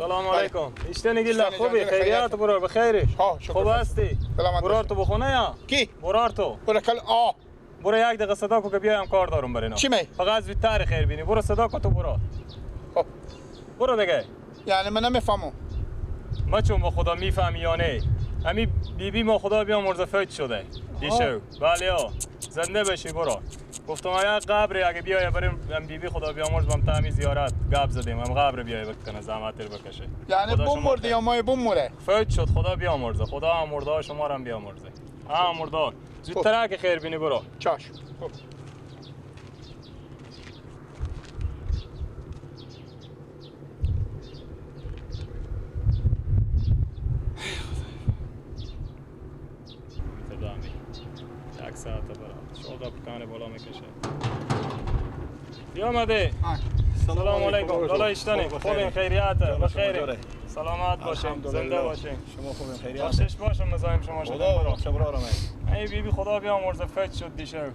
سلام علیکم. اشتنی گیلا خوبی؟ خیریت برار بخیری؟ خوب هستی؟ برار تو بخونه یا؟ کی؟ برار تو. برو کل آ. برو یک دقیقه صدا کو که بیایم کار دارم برای اینا. چی می؟ فقط زودتر خیر بینی. برو صدا کو تو برو. خب. برو دیگه. یعنی من نمیفهمم. ما چون با خدا میفهمی یا نه؟ امی بی بی ما خدا بیامرزه فوت شده. دیشو. بله ها. زنده بشی برو. گفتم اگه قبر اگه بیای بریم بی بی خدا بیامرز بام تعمی زیارت گپ زدیم هم قبر بیای بکنه زحمت بکشه. یعنی بوم مرده یا مای بوم مره؟ فوت شد خدا بیامرزه. خدا هم مرده شما رو هم بیامرزه. هم مرده. زودتر که خیر بینی برو. چشم. خب. یک ساعت برا شو قبر بالا میکشه. بیامده. سلام علیکم. لالا اشتنی. خوبین خیریت بخیر. سلامت باشین. زنده باشین. شما خوبین خیریت. بخشش باشم مزاحم شما شدم. خدا شبرا ای بی بی خدا بیامرزه فوت شد دیشب.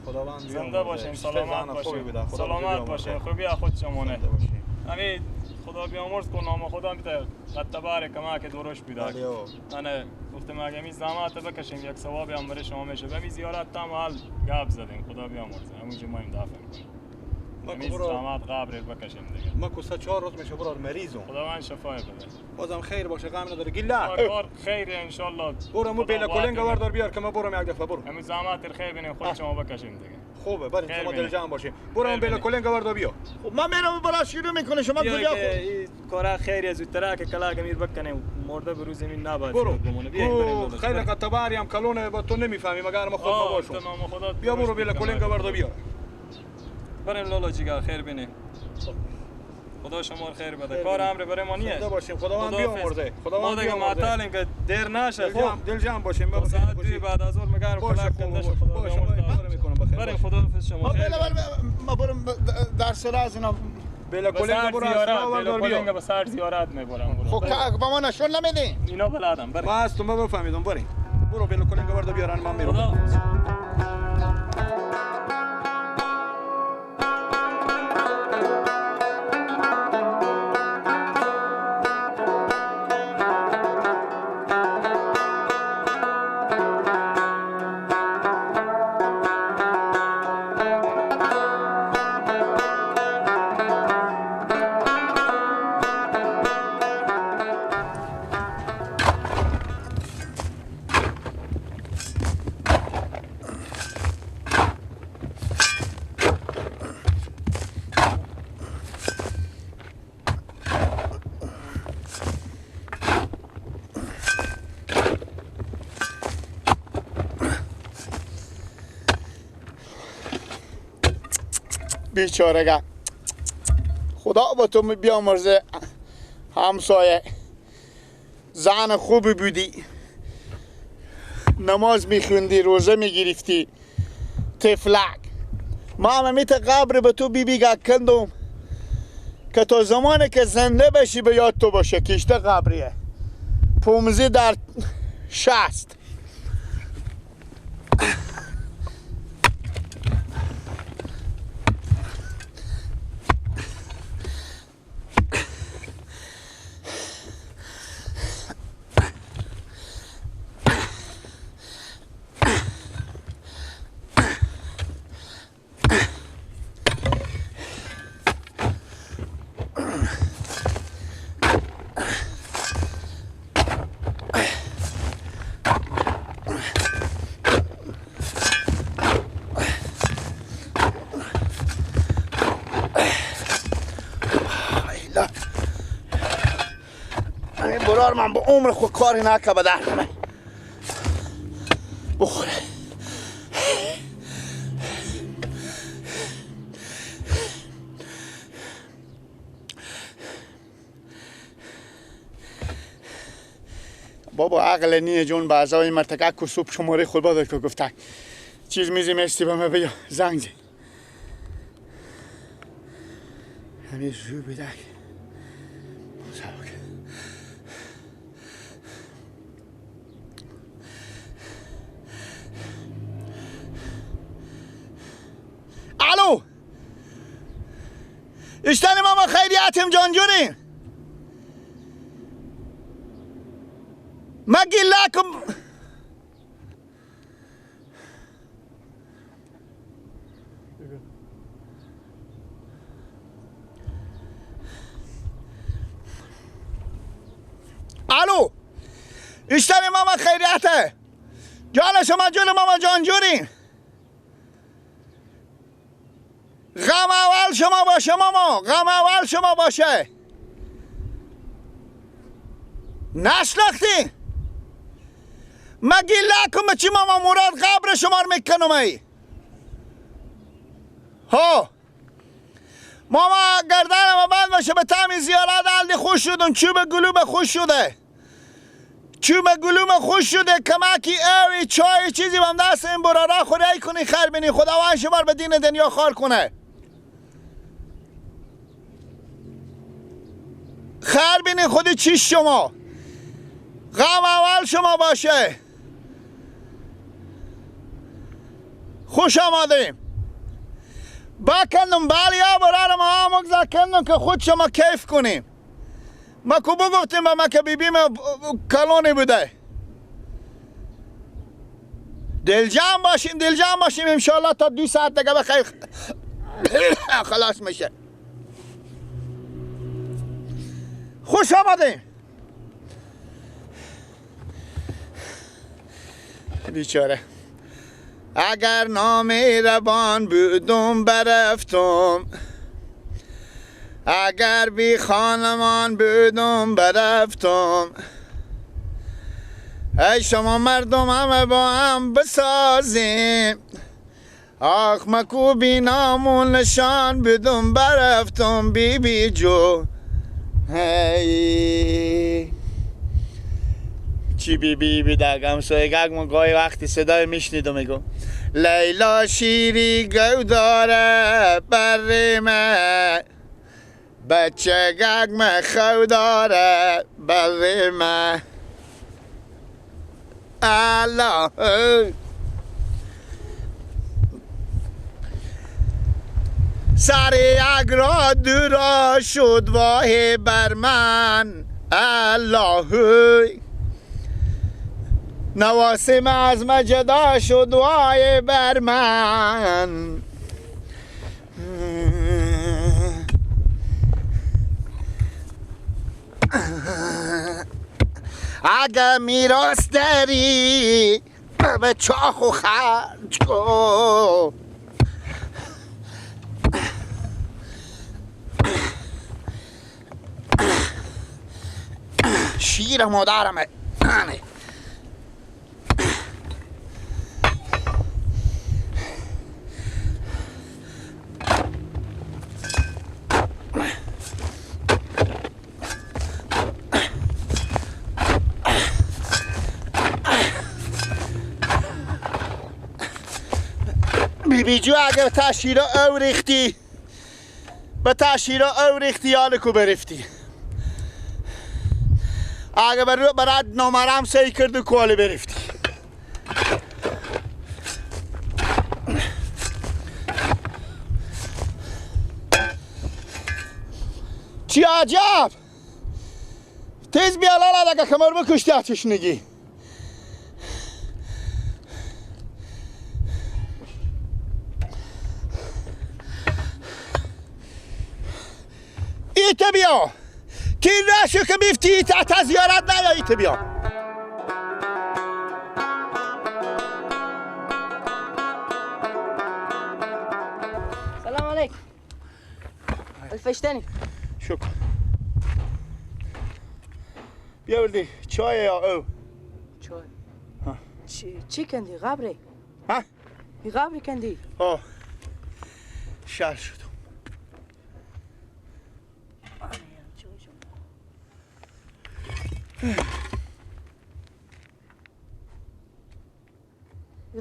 خداوند زنده باشین. سلامت باشین. سلامت باشین. خوبی خود شمونه. همین خدا بیامرز کن نام خدا میته قطبار کما که درش بیده. انا گفتم اگه می زحمت بکشیم یک ثواب هم برای شما میشه. به می زیارت تام حال گاب زدیم خدا بیامرزه. همونجا ما دفن کنیم. می زحمت قبر بکشیم دیگه. ما کو سه چهار روز میشه برار مریضم. خداوند شفای بده. بازم خیر باشه غم نداره گیلا. کار خیر ان شاء الله. برو مو بیل کلنگ وردار بیار که ما برم یک دفعه برو. همین زحمت خیر بینیم خود شما بکشیم دیگه. خوبه بریم شما دل جمع باشیم. برو بیل کلنگ وردار بیا. خب من میرم بالا شروع میکنه شما کجا خود کار خیر زودتر که کلاگ میر بکنیم مرده به روز زمین نباید بمونه. بیا خیلی قطباری هم کلونه با تو نمیفهمی مگر ما خود ما باشم. بیا برو بیل کلنگ وردار بیا. بریم لالا جیگر خیر بینیم. خدا شما رو خیر بده. کار امر برای ما نیست. زنده باشیم. خداوند بیامرزه. خداوند بیامرزه. ما دیگه که دیر نشه. خب دل جمع باشیم. بابا ساعت 2 بعد از ظهر مگر کلاک کنده شد. خدا بیامرزه. بریم خدا حافظ شما. ما برم در سر از اینا بیل کلنگ برو از بیا. به سر زیارت میبرم. خب با ما نشون نمیدین. اینا بلدم. بریم. ما از تو ما بفهمیدم. بریم. برو بیل کلنگ برو بیارن من میرم. بیچارگه خدا با تو بیامرزه همسایه. زن خوبی بودی، نماز میخوندی، روزه میگرفتی. طفلک ما هم میت قبر به تو بی بی کندم که تا زمانی که زنده بشی به یاد تو باشه. کشته قبریه 15 در 60. برار من با عمر خود کاری نکه به درد من بخوره. بابا عقل نیه جون بعضای مرتکه که صبح شماره خود بادر که گفته چیز میزی مستی به من بیا زنگ زی همین رو بدک. الو اشتن ماما خیریتم جان جونی. مگی لکم الو اشتر ماما خیریته جان شما جون ماما جان جورین غم اول شما باشه ماما غم اول شما باشه نشناختی مگی لکم چی ماما مراد قبر شما رو میکنم ای ها ماما گردنم بند باشه به تعمی زیارت الدی خوش شدم چوب گلوم خوش شده چوب گلوم خوش شده کمکی اوی چای چیزی بم دست این برارا خوری کنی خیر بینی خداوند شما به دین دنیا خار کنه خیر بینی خودی چیش شما غم اول شما باشه خوش آمدیم بکندم بله یا برارم آموزا کندم که خود شما کیف کنیم ما کو بگفتیم به ما که بیبیم کلونی بوده دلجمع باشیم دلجمع باشیم انشالله تا 2 ساعت دیگه بخیر خلاص میشه خوش آمدیم بیچاره اگر نامهربان بودم برفتم اگر بی خانمان بودم برفتم ای شما مردم همه با هم بسازیم آخ مکو بی نام نشان بودم برفتم بی بی جو هی چی بی بی بی دگم سویگگ من گاهی وقتی صدای میشنیدم میگم لیلا شیری گو داره بریمه بچه گگ مخو داره بریمه الله سر یک را دورا شد واه بر من الله نواسم از ما جدا شد وای بر من اگه میراث داری به چاخ و خرج کن شیر مادرمه بی جو اگر تشیرا او ریختی به تشیرا او ریختی یال کو برفتی اگر برات نامرم سی کرد و کوالی برفتی چی عجب تیز بیا لالا دکه کمر بکشتی آتشنگی ایت بیا تیر نشو که بیفتی ایت تا زیارت نیا ایت بیا سلام علیکم الفشتنی شکر بیا بردی چای یا او چای ها چی کندی قبری ها قبری کندی آه شهر شدم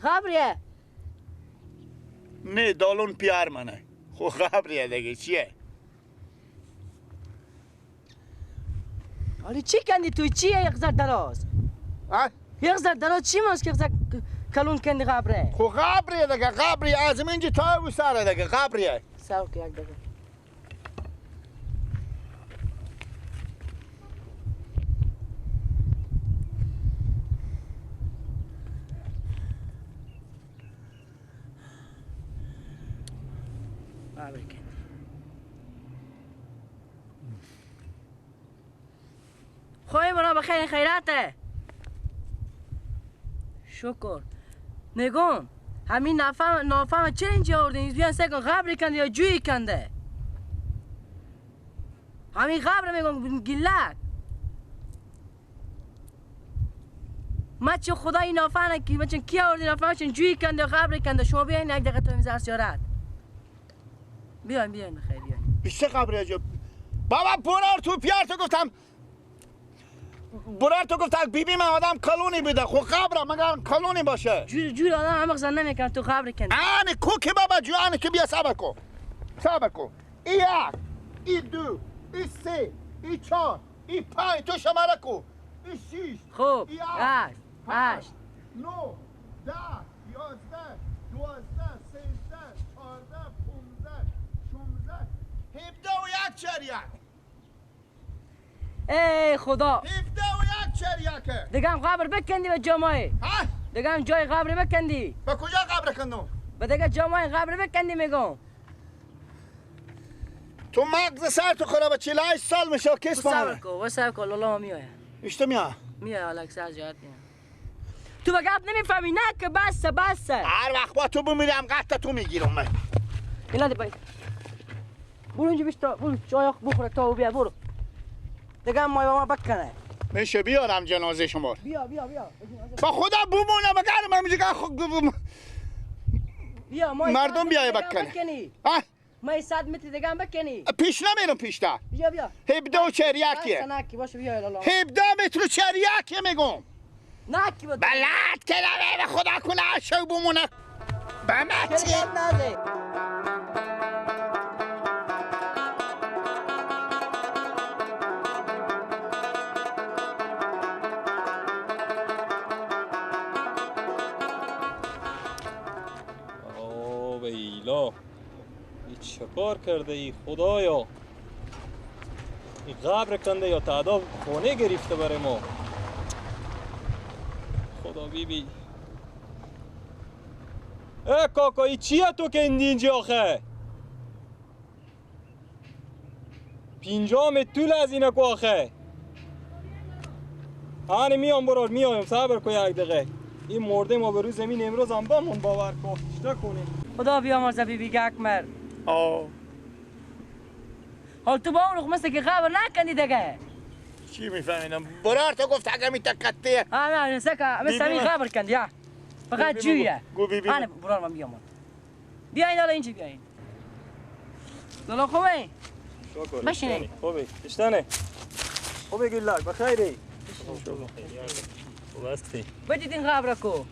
قبریه نه دالون پیار منه خو قبریه دیگه چیه آره چی کندی توی چیه یک زر دراز ها یک زر دراز چی ماست که کلون کندی قبره خو قبریه دیگه قبریه از اینجا تا و سره دیگه قبریه ساو که یک دیگه قبر کندی. خواهی برا بخیر خیراته. شکر. نگم همین نافهم چرا اینجا آوردین؟ بیان سه کن قبر کنده یا جوی کنده؟ همین قبر میگم گلک. ما چه خدای نافهمه کی ما چون کی آوردین نافهم چون جوی کنده قبر کنده. شما بیاین یک دقیقه تو میزار زیارت. بیاین بیاین بخیر بیاین. بیشتر قبر عجب. بابا برار تو پیار تو گفتم. برار تو گفتم بیبی من آدم کلونی بوده. خب قبرم مگر کلونی باشه. جور جور آدم هم زن نمیکنه تو قبر کنده. آن کو که بابا جو آن که بیا صبر کن. صبر کن. ای یک، ای دو، ای سه، ای چهار، ای پنج تو شماره کو. ای شش. خب 8 8 9 10 11 12 13 14 15 16 17 و یک چریک. ای خدا 17 و یک چریکه. دیگه هم قبر بکندی به جامعه. ها؟ دیگه هم جای قبر بکندی. به کجا قبر کندم؟ به دیگه جامعه قبر بکندی میگم. تو مغز سر تو خرابه 48 سال میشه کس صبر کن صبر کن لالا میایه. اشته میاد میاد حالا سر جهت میاد. تو به گپ نمیفهمی نه که بسه بسه. هر وقت با تو بمیرم قطع تو میگیرم من. اینا دی برو اینجا بیشتر برو چای بخوره تا بیا برو. دیگه ما با ما بکنه. میشه بیارم جنازه شما. بیا بیا بیا. با خدا بمونه بگرم من میگم بیا ما مردم بیای بکنه. ها؟ ما 100 متر دیگه هم بکنی. پیش نمیرم پیشتر. بیا بیا. 17 و چریکیه. نکی باشه بیا لالا. 17 متر و چریکیه میگم. نکی بود. بلد که نمیره خدا کنه شو بمونه. به من چه؟ چه کار کرده ای خدایا؟ این قبر کنده یا تعداد خونه گرفته برای ما. خدا بی بی. ای کاکا ای چیه تو که اینجا آخه؟ 50 متر طول از اینه کو آخه. آنه میام برار میایم صبر کو یک دقیقه. این مرده ما به روز زمین امروز هم بمون باور کن. چطور کنیم؟ خدا بیامرزه بی بی گک مر. آه حال تو با اون مثل که قبر نکندی دیگه. چی میفهمیدم؟ برار تو گفت اگه میتکته. نه سکا مثل همین قبر کندی ها. فقط جویه. گو بی بی. آنه برار من بیام. بیاین حالا اینجا بیاین. لالا خوبه؟ شکر. بشینی. خوبه. اشتانه. خوبه گلک بخیری. خوب هستی. بدید این قبر کو.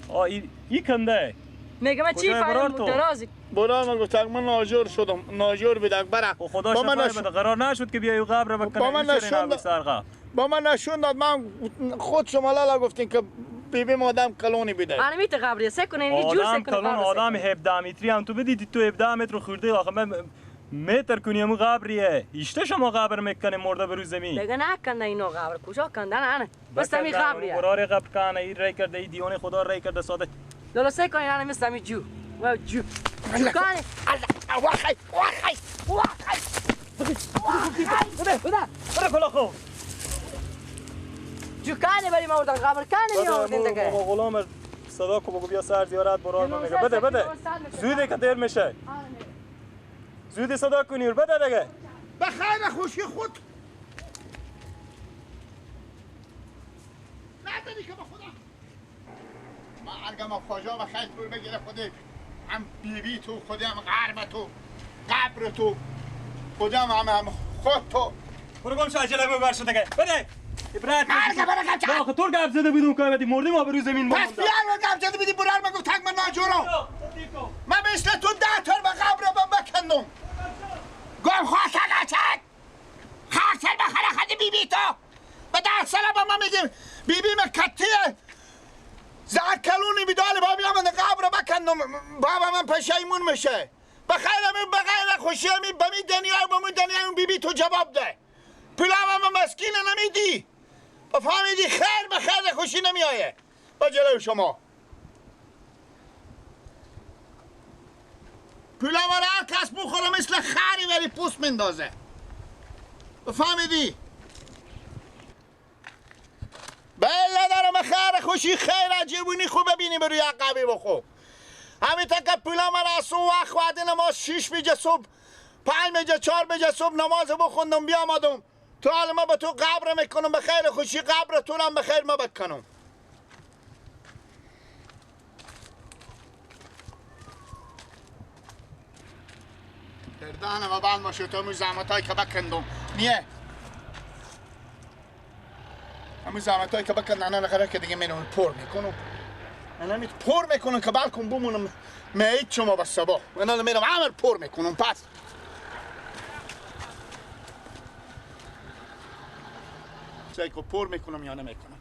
آه ای کنده. میگم من چی فهمیدم درازی. برای من گفت من ناجور شدم ناجور بدم برا. خدا شفای بده قرار نشد که بیای قبر بکنی. با من نشون با من نشون داد. من خود شما لالا گفتین که بیبی آدم کلونی بده. انا میت قبریه سه کنه این جور سه کنه. آدم کلون آدم 17 متری هم تو بدیدی تو 17 متر خورده آخه من متر کنیم اون قبریه. ایشته شما قبر میکنه مرده به روی زمین. دیگه نکنه اینو قبر کجا کندن انا بس همین قبریه. قرار قبر کنه این رای کرده این دیوانه خدا رای کرده ساده. لالا سه کنه انا مثل همین جو و جو. الله وخی وخی وخی بده بده بده کلا خو جو کنه بری ما آوردن قبر کنه می آوردین دیگه. بابا غلام صدا کو بگو بیا سر زیارت برار من میگه بده بده زوده که دیر میشه زود صدا کنی بده دیگه. بخیر خوشی خود نداری که با خدا ما ارگم خواجه و خیر طور بگیره خودی هم بیبی تو خودی هم غرب تو قبر تو خودی هم هم خود تو. برو گم شو عجله ببر شو دیگه بده. مرگ برو گم آخه تو گپ زده بودم که بدی مردیم آبرو زمین بموندم. پس بیار گپ زده بودی برار من گفت تک من ناجورم. من مثل تو 10 تا به قبر بکندم. گم خاک چک خاک سر بخره خدی بی بی تو به 10 ساله با ما میگیم بی بی من کتیه زهر کلونی بیدال بابی من قبر بکندم بابا من پشیمون میشه. بخیر بغیر خوشی می به می دنیا به می دنیا بی بی تو جواب ده. پولم من مسکین نمیدی بفهمیدی خیر به خیر خوشی نمیایه با جلوی شما. پولا ما هر کس بخوره مثل خری ولی پوست مندازه. بفهمیدی؟ بله دارم خیر خوشی خیر عجیبونی خوب ببینی بروی عقبی بخو. همین تا که پولا من از اون وقت وعده نماز 6 بجه صبح 5 بجه 4 بجه صبح نماز بخوندم بیامدم. تو حال ما به تو قبر میکنم به خیر خوشی قبر تو هم به خیر ما بکنم. دردان ما بند باشه تو همون زحمت هایی که بکندم نیه همون زحمت هایی که بکندم انا نقره که دیگه منو پر میکنم انا می پر میکنم که بلکن بمونم میت شما بس صبح انا میرم عمل پر میکنم. پس سعی کو پر میکنم یا نمیکنم.